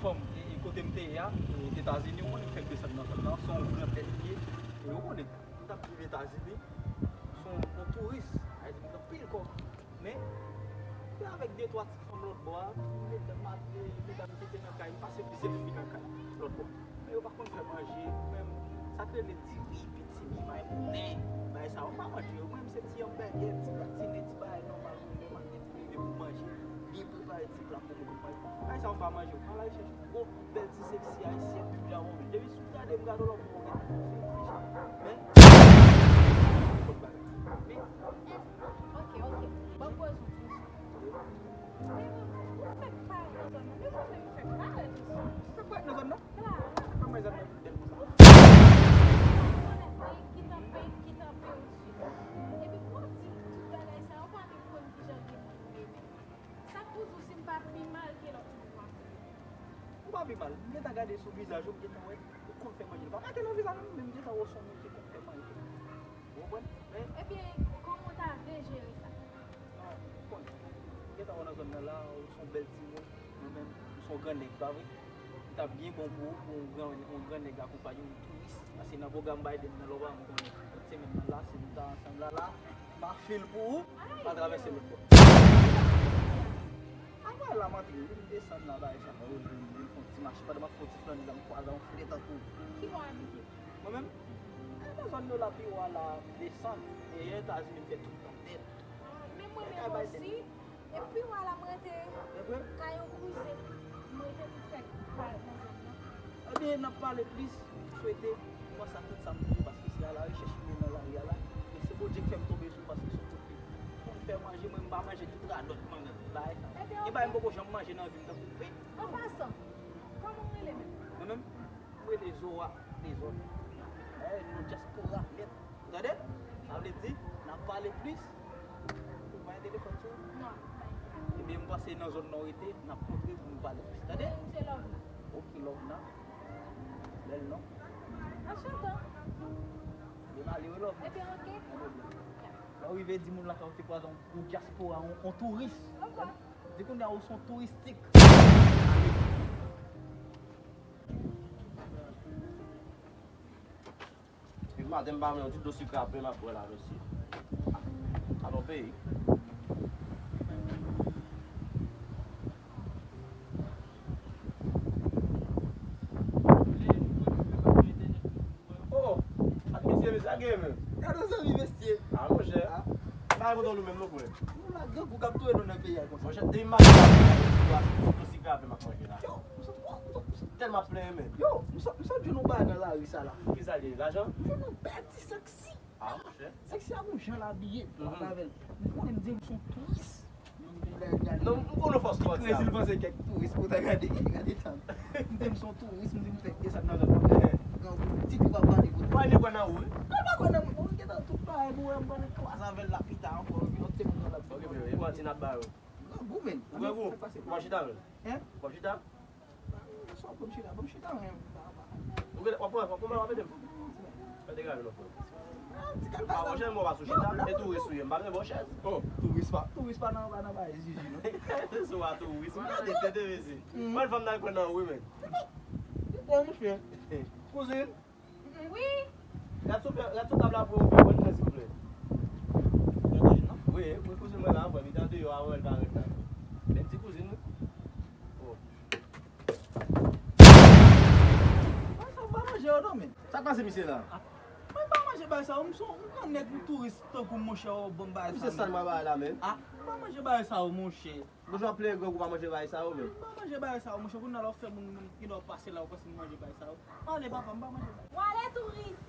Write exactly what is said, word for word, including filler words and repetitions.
Fanm, e, e kote m te ye a, e, Etazini, ou konnen m fèk desann nan zòn nan, se yon gran tèt li ye, e ou konnen, m t ap viv Etazini, se yon, yon touris, sa vle di m gen anpil kòb, men, te avèk de twa ti fanm lòt bò a, medam, e, medam ki te nan kay, m pase plizyè fi nan kay, lòt bò. Men yo pa konn fè manje, menm, sa k rele diri, pitimi, may moulen, bagay sa yo, m pa manje yo, mwen, m se ti anbègè, ti gratine, ti bagay nòmal, mwen, mwen, mwen, manje, byen prepare ti pla pou mwen, mwen. Bagay sa yo m pa manje yo. M al rechèche yon gwo, bèl ti seksi ayisyèn, pi byen anvi. Depi si w gade m, gade w lòt bò, w gen tout fè manje. Men, men, ok, ok. Ban m poze yon ti kesyon. Ou fèk parèt nan zòn nan. Men mwen menm m fèk parèt isi. Ou fèk parèt nan zòn nan? Klaro. Kòman zòn nan bèl konsa? Ou konnen peyi ki tanpe, ki tanpe ou sou. Epi pou w ap di m tout bagay sa yo, ou pa menm konn kijan de moun ou ye menm. Sa k toujou si m pa pi mal ke lòt moun w ap di. Ou pa pi mal. M gentan gade sou vizaj ou, m gentan wè ou konn fè manje. Li pa make nan vizaj ou, men m gentan wè w se yon moun ki konn fè manje. Ou konprann? Men ebyen, kòman w ta vle jere sa? Non, ou konn. M gentan wè w nan zòn nan la, ou se yon bèl timoun. Mwen menm, m se yon gran nèg, pa vre? Li t ap byen bon pou ou, pou yon gran, yon gran nèg akonpaye yon touris. Paske nan pwogram Biden nan, lè w pa m konnen, lòt semèn nan la, si nou ta ansanm la, la, m a fil pou ou, m a travèse lòt bò. Apre la, m antre, m desann la, bagay sa, mwen rele, m vin fè yon ti mache, pandan m ap fè yon ti flannen la, m kwaze yon frè tankou ou. Ki bò w abite? Mwen menm? E, nan zòn yo la, pi wo a la, m desann. E, Etazini, m fè tout tan nèt. Men mwen menm osi, epi w a la m rete kay yon kouzen m, m rete pou fèk parèt nan zòn nan. Ebyen, n ap pale plis, m swete ou panse a tout sa m di yo, paske se alarechèch m ye nan lari a la, e se Bondye k fè m tonbe sou ou, paske se yon kote pou m fè manje, mwen m pa manje tout radòt mwen menm, bagay sa. Ebyen, gen bagay m poko janm manje nan vi m, tankou pen. An pasan, kòman w rele menm? Mwen menm? M rele Zoa Dezòd. Eh, nou dyaspora nèt. Ou tande? Sa vle di, n ap pale plis. Ou pa gen telefòn sou ou? Non, m pa gen telefòn. Ebyen, m panse nan zòn nan w rete, n ap kontre pou nou pale plis. Tande? Se Lovna. Ok, Lovna. Bèl non. Anchante. Ebyen, ale wi, Lovna. Ebyen, ok. Lè w rive, di moun lakay ou te kwaze yon, yon dyaspora, yon, yon touris. Okey. Di kounye a ou se yon touristik. Depi maten m pa pran yon ti dlo sikre a plen m ap bwè la, mesye. Alon peyi. Oh, ak mesye, mesye, ak gen menm. Gade zanmi mesye. Ah, monchè. Ah. M pa kontan nou menm non, frè. Nou la grangou k ap touye nou nan peyi a konsa. Monchè, depi maten m pa manje, ti dlo sikre a plen m ap manje la. Yo, m sot, m sot, m sot tèlman ap plenyen, men. Yo, m sot, m sot jwenn yon bagay nan lari sa la. Kisa l ye? Lajan? M jwenn yon bèl ti seksi. Ah, monchè. Seksi a gon jan l abiye, m ap avè l. M konnen m di m se yon touris. Non, m konnen fòs kò ti a. Krezi l panse kèk touris pou ta gade, gade tan. M di m se yon touris, m di m fèk desann nan zòn nan. Grangou, ti kou pa pale pou. Pa ni kwè nan ou, wi. Al pa kwè nan mwen, bon, gentan tout bagay pou wè, m pral kwaze avè l la pita ankò, epi lòt semèn nan l ap. Ok, men, e kòman ti n ap ba yo? Grangou, men. Ou grangou? Sa k pase? Ou pa chita avè l? Hein? Ou pa chita? Sa w pou m chita, pou m chita, men. Ou gen, w ap pran, w ap pran, w ap ede m. Fè degaje non, frè. Ah, ti kalkal. Ah, monchè, mwen pa sou chita. E touris ou ye, m pa bezwen ba w chèz. Oh, touris pa, touris pa nan, pa nan bagay zizi, non. Se w a touris, mwen gade tete, mesye. Mwen fanm nan pran nan ou, wi, men. Bon, monchè. Kouzin. Wi. Rèd sou pye, rèd sou tab la pou yon pye mwen, silvouplè. Wi, wi, kouzin mwen la, frè, li t andeyò a, wè l parèt la. Men ti kouzin, wi. Oh. Mwen sa m pa manje yo non, men. Sa k pase misye la? Ah, mwen pa manje bagay sa yo, m se yon, m se yon nèg, m touris tankou monchè, w ban m bagay sa. Misye sa l mwen bagay la, men. Ah, m pa manje bagay sa yo, monchè. Monchè, w ap plenyen grangou pa manje bagay sa yo, men. M pa manje bagay sa yo, monchè. Kounye a la w fè moun, moun ki lè w pase la, w panse m manje bagay sa yo. Ale, papa, m pa manje bagay. W ale, touris.